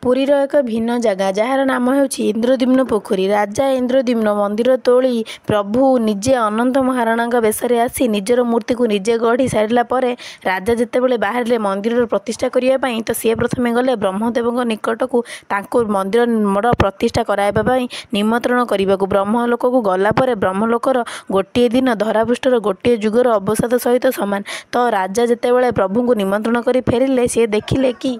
ପୁରୀର ଏକ ଭିନ୍ନ ଜାଗା, ଯାହାର ନାମ ହେଉଛି ଇନ୍ଦ୍ରଦ୍ୟୁମ୍ନ ପୋଖରୀ। ରାଜା ଇନ୍ଦ୍ରଦ୍ୟୁମ୍ନ ମନ୍ଦିର ତୋଳି ପ୍ରଭୁ ନିଜେ ଅନନ୍ତ ମହାରଣାଙ୍କ ବେଶରେ ଆସି ନିଜର ମୂର୍ତ୍ତିକୁ ନିଜେ ଗଢ଼ି ସାରିଲା ପରେ ରାଜା ଯେତେବେଳେ ବାହାରିଲେ ମନ୍ଦିରର ପ୍ରତିଷ୍ଠା କରିବା ପାଇଁ, ତ ସିଏ ପ୍ରଥମେ ଗଲେ ବ୍ରହ୍ମଦେବଙ୍କ ନିକଟକୁ ତାଙ୍କୁ ମନ୍ଦିରର ପ୍ରତିଷ୍ଠା କରାଇବା ପାଇଁ ନିମନ୍ତ୍ରଣ କରିବାକୁ। ବ୍ରହ୍ମଲୋକକୁ ଗଲା ପରେ ବ୍ରହ୍ମଲୋକର ଗୋଟିଏ ଦିନ ଧରାପୃଷ୍ଠର ଗୋଟିଏ ଯୁଗର ଅବସାଦ ସହିତ ସମାନ। ତ ରାଜା ଯେତେବେଳେ ପ୍ରଭୁଙ୍କୁ ନିମନ୍ତ୍ରଣ କରି ଫେରିଲେ, ସିଏ ଦେଖିଲେ କି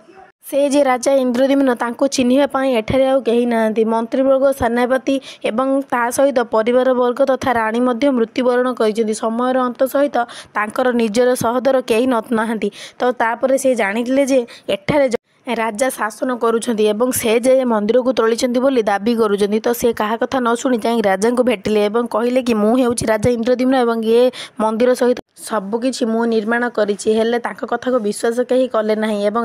ସେ ଯେ ରାଜା ଇନ୍ଦ୍ରଦ୍ୟୁମ୍ନ, ତାଙ୍କୁ ଚିହ୍ନିବା ପାଇଁ ଏଠାରେ ଆଉ କେହି ନାହାନ୍ତି। ମନ୍ତ୍ରୀବର୍ଗ, ସେନାପତି ଏବଂ ତା ସହିତ ପରିବାରବର୍ଗ ତଥା ରାଣୀ ମଧ୍ୟ ମୃତ୍ୟୁବରଣ କରିଛନ୍ତି। ସମୟର ଅନ୍ତ ସହିତ ତାଙ୍କର ନିଜର ସହୋଦର କେହି ନାହାନ୍ତି। ତ ତାପରେ ସେ ଜାଣିଥିଲେ ଯେ ଏଠାରେ ରାଜା ଶାସନ କରୁଛନ୍ତି ଏବଂ ସେ ଯେ ମନ୍ଦିରକୁ ତୋଳିଛନ୍ତି ବୋଲି ଦାବି କରୁଛନ୍ତି। ତ ସେ କାହା କଥା ନ ଶୁଣି ଯାଇ ରାଜାଙ୍କୁ ଭେଟିଲେ ଏବଂ କହିଲେ କି ମୁଁ ହେଉଛି ରାଜା ଇନ୍ଦ୍ରଦ୍ୟୁମ୍ନ ଏବଂ ଏ ମନ୍ଦିର ସହିତ ସବୁକିଛି ମୁଁ ନିର୍ମାଣ କରିଛି। ହେଲେ ତାଙ୍କ କଥାକୁ ବିଶ୍ୱାସ କେହି କଲେ ନାହିଁ ଏବଂ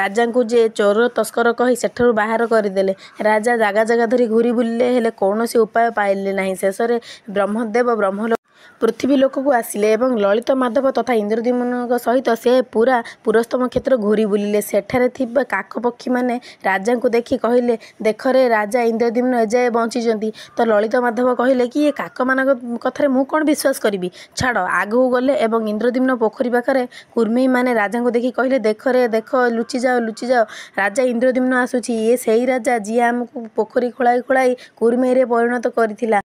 ରାଜାଙ୍କୁ ଯେ ଚୋର ତସ୍କର କହି ସେଠାରୁ ବାହାର କରିଦେଲେ। ରାଜା ଜାଗା ଜାଗା ଧରି ଘୂରି ବୁଲିଲେ, ହେଲେ କୌଣସି ଉପାୟ ପାଇଲେ ନାହିଁ। ଶେଷରେ ବ୍ରହ୍ମଦେବ ବ୍ରହ୍ମଲୋକ ପୃଥିବୀ ଲୋକକୁ ଆସିଲେ ଏବଂ ଲଳିତ ମାଧବ ତଥା ଇନ୍ଦ୍ରଦ୍ୟୁମ୍ନଙ୍କ ସହିତ ସେ ପୁରା ପୁରସ୍ତମ କ୍ଷେତ୍ର ଘୂରି ବୁଲିଲେ। ସେଠାରେ ଥିବା କାକ ପକ୍ଷୀମାନେ ରାଜାଙ୍କୁ ଦେଖି କହିଲେ, ଦେଖରେ, ରାଜା ଇନ୍ଦ୍ରଦ୍ୟୁମ୍ନ ଏଯାଏ ବଞ୍ଚିଛନ୍ତି। ତ ଲଳିତ ମାଧବ କହିଲେ କି ଏ କାକମାନଙ୍କ କଥାରେ ମୁଁ କ'ଣ ବିଶ୍ୱାସ କରିବି, ଛାଡ଼। ଆଗକୁ ଗଲେ ଏବଂ ଇନ୍ଦ୍ରଦ୍ୟୁମ୍ନ ପୋଖରୀ ପାଖରେ କୁର୍ମୀମାନେ ରାଜାଙ୍କୁ ଦେଖି କହିଲେ, ଦେଖରେ ଦେଖ, ଲୁଚିଯାଅ ଲୁଚିଯାଅ, ରାଜା ଇନ୍ଦ୍ରଦ୍ୟୁମ୍ନ ଆସୁଛି। ଇଏ ସେଇ ରାଜା ଯିଏ ଆମକୁ ପୋଖରୀ ଖୋଳାଇ ଖୋଳାଇ କୁର୍ମେଇରେ ପରିଣତ କରିଥିଲା।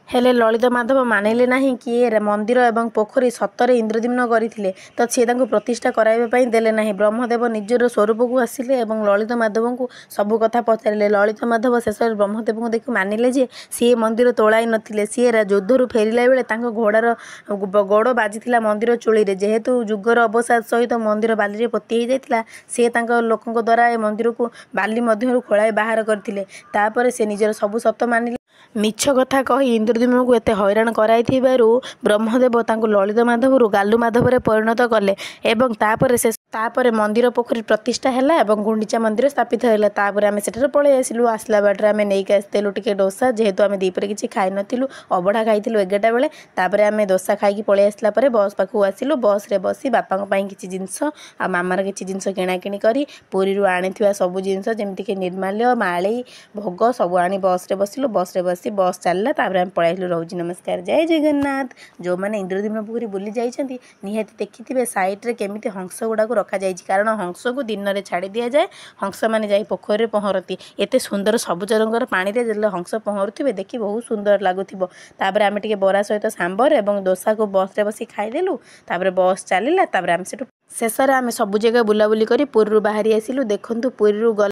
ହେଲେ ଲଳିତ ମାଧବ ମାନିଲେ ନାହିଁ କି ଏ ମନ୍ଦିର ଏବଂ ପୋଖରୀ ସତରେ ଇନ୍ଦ୍ରଦ୍ୟୁମ୍ନ କରିଥିଲେ। ତ ସିଏ ତାଙ୍କୁ ପ୍ରତିଷ୍ଠା କରାଇବା ପାଇଁ ଦେଲେ ନାହିଁ। ବ୍ରହ୍ମଦେବ ନିଜର ସ୍ୱରୂପକୁ ଆସିଲେ ଏବଂ ଲଳିତ ମାଧବଙ୍କୁ ସବୁ କଥା ପଚାରିଲେ। ଲଳିତ ମାଧବ ଶେଷରେ ବ୍ରହ୍ମଦେବଙ୍କୁ ଦେଖି ମାନିଲେ ଯେ ସିଏ ମନ୍ଦିର ତୋଳାଇ ନଥିଲେ। ସିଏ ଯୁଦ୍ଧରୁ ଫେରିଲା ବେଳେ ତାଙ୍କ ଘୋଡ଼ାର ଗୋଡ଼ ବାଜିଥିଲା ମନ୍ଦିର ଚୁଳିରେ। ଯେହେତୁ ଯୁଗର ଅବସାଦ ସହିତ ମନ୍ଦିର ବାଲିରେ ପୋତି ହୋଇଯାଇଥିଲା, ସିଏ ତାଙ୍କ ଲୋକଙ୍କ ଦ୍ୱାରା ଏ ମନ୍ଦିରକୁ ବାଲି ମଧ୍ୟରୁ ଖୋଳାଇ ବାହାର କରିଥିଲେ। ତାପରେ ସେ ନିଜର ସବୁ ସତ ମାନିଲେ। ମିଛ କଥା କହି ଇନ୍ଦ୍ରଦ୍ୟୁମ୍ନଙ୍କୁ ଏତେ ହଇରାଣ କରାଇଥିବାରୁ ବ୍ରହ୍ମଦେବ ତାଙ୍କୁ ଲଳିତ ମାଧବରୁ ଗାଲୁ ମାଧବରେ ପରିଣତ କଲେ ଏବଂ ତାପରେ ମନ୍ଦିର ପୋଖରୀ ପ୍ରତିଷ୍ଠା ହେଲା ଏବଂ ଗୁଣ୍ଡିଚା ମନ୍ଦିର ସ୍ଥାପିତ ହେଲା। ତାପରେ ଆମେ ସେଠାରୁ ପଳେଇ ଆସିଲୁ। ଆସିଲା ବାଟରେ ଆମେ ନେଇକି ଆସିଥିଲୁ ଟିକେ ଦୋସା, ଯେହେତୁ ଆମେ ଦ୍ୱିପହରେ କିଛି ଖାଇନଥିଲୁ, ଅବଢ଼ା ଖାଇଥିଲୁ 11ଟା ବେଳେ। ତାପରେ ଆମେ ଦୋସା ଖାଇକି ପଳେଇ ଆସିଲା ପରେ ବସ୍ ପାଖକୁ ଆସିଲୁ। ବସ୍ରେ ବସି ବାପାଙ୍କ ପାଇଁ କିଛି ଜିନିଷ ଆଉ ମାମାର କିଛି ଜିନିଷ କିଣାକିଣି କରି, ପୁରୀରୁ ଆଣିଥିବା ସବୁ ଜିନିଷ ଯେମିତିକି ନିର୍ମାଲ୍ୟ, ମାଳି, ଭୋଗ ସବୁ ଆଣି ବସ୍ରେ ବସିଲୁ। ବସ୍ରେ ବସି ବସ୍ ଚାଲିଲା, ତାପରେ ଆମେ ପଳେଇ ଆସିଲୁ। ରହୁଛି, ନମସ୍କାର, ଜୟ ଜଗନ୍ନାଥ। ଯେଉଁମାନେ ଇନ୍ଦ୍ରଦ୍ୟୁମ୍ନ ପୋଖରୀ ବୁଲି ଯାଇଛନ୍ତି, ନିହାତି ଦେଖିଥିବେ ସାଇଡ଼୍ରେ କେମିତି ହଂସ ଗୁଡ଼ାକୁ ରଖାଯାଇଛି, କାରଣ ହଂସକୁ ଦିନରେ ଛାଡ଼ି ଦିଆଯାଏ, ହଂସମାନେ ଯାଇ ପୋଖରୀରେ ପହଁରନ୍ତି। ଏତେ ସୁନ୍ଦର ସବୁଜ ରଙ୍ଗର ପାଣିରେ ଯେତେବେଳେ ହଂସ ପହଁରୁଥିବେ, ଦେଖି ବହୁତ ସୁନ୍ଦର ଲାଗୁଥିବ। ତାପରେ ଆମେ ଟିକେ ବରା ସହିତ ସାମ୍ବର ଏବଂ ଦୋସାକୁ ବସ୍ରେ ବସି ଖାଇଦେଲୁ। ତାପରେ ବସ୍ ଚାଲିଲା। ତାପରେ ଆମେ ସେଠୁ ଶେଷରେ ଆମେ ସବୁ ଜାଗା ବୁଲାବୁଲି କରି ପୁରୀରୁ ବାହାରି ଆସିଲୁ। ଦେଖନ୍ତୁ, ପୁରୀରୁ ଗଲା